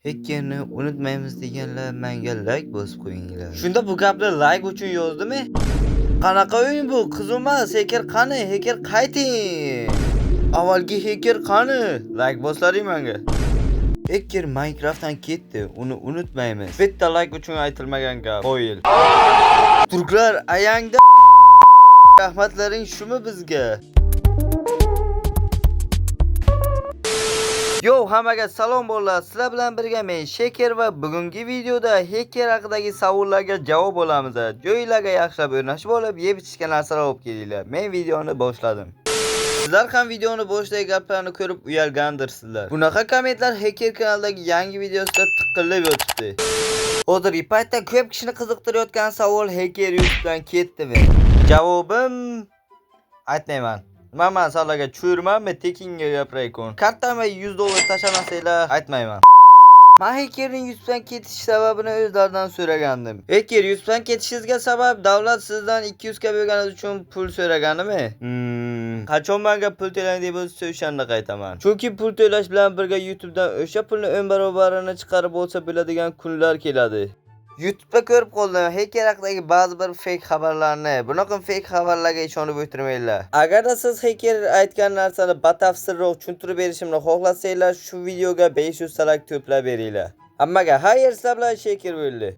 Hackerni unutmaymiz deganlar menga like bosib qo'yinglar. Shunda bu gapni like uchun yozdimi? Qanaqa o'yin bu? Qiziq emas. Hacker qani? Hacker qayting. Avvalgi hacker qani? Like boslaring menga. Hacker Minecraftdan ketdi. Uni unutmaymiz. Bitta like uchun aytilmagan gap. Qo'yil. Turklar ayangda rahmatlaring shumi bizga? Yo, hammaga salom bolalar. Sizlar bilan birga men Sheker va bugungi videoda hacker haqidagi savollarga javob olamiz. Joylarga yaxshilab o'rnashib olib, yeb ichishga narsalar olib kelinglar. Men videoni boshladim. Sizlar ham videoni boshidagi gaplarni ko'rib uyalgandirsizlar. Bunaqa kommentlar hacker kanalidagi yangi videosida tiqillab yotibdi. Hozirgi paytda ko'p kishini qiziqtirayotgan savol hacker YouTube'dan ketdimi? Javobim aytmayman. Nima man sizlarga tushirmanmi tekinga gapiraykun. Kartama $100 tashlamasanglar aytmayman. Man hackerning YouTube'dan ketish sababini o'zlaridan so'ragandim. Hacker YouTube'dan ketishingizga sabab davlat sizdan 200 ga berganingiz uchun pul so'raganimi? Qachon menga pul to'lang deb o'zsa o'shanda qaytaman. Chunki pul to'lash bilan birga YouTube'dan o'sha pulni 10 barobarini chiqarib olsa bo'ladigan kunlar keladi. YouTube'da ko'rib qoldim hacker haqidagi ba'zi bir fake xabarlarni. Bunaqa fake xabarlarga ishonib o'tirmanglar. Agarda siz hacker aytgan narsani batafsilroq tushuntirib berishimni xohlasanglar, shu videoga 500 ta like to'plab beringlar. Hammaga xayr, sizlar bilan Shaker bo'ldi.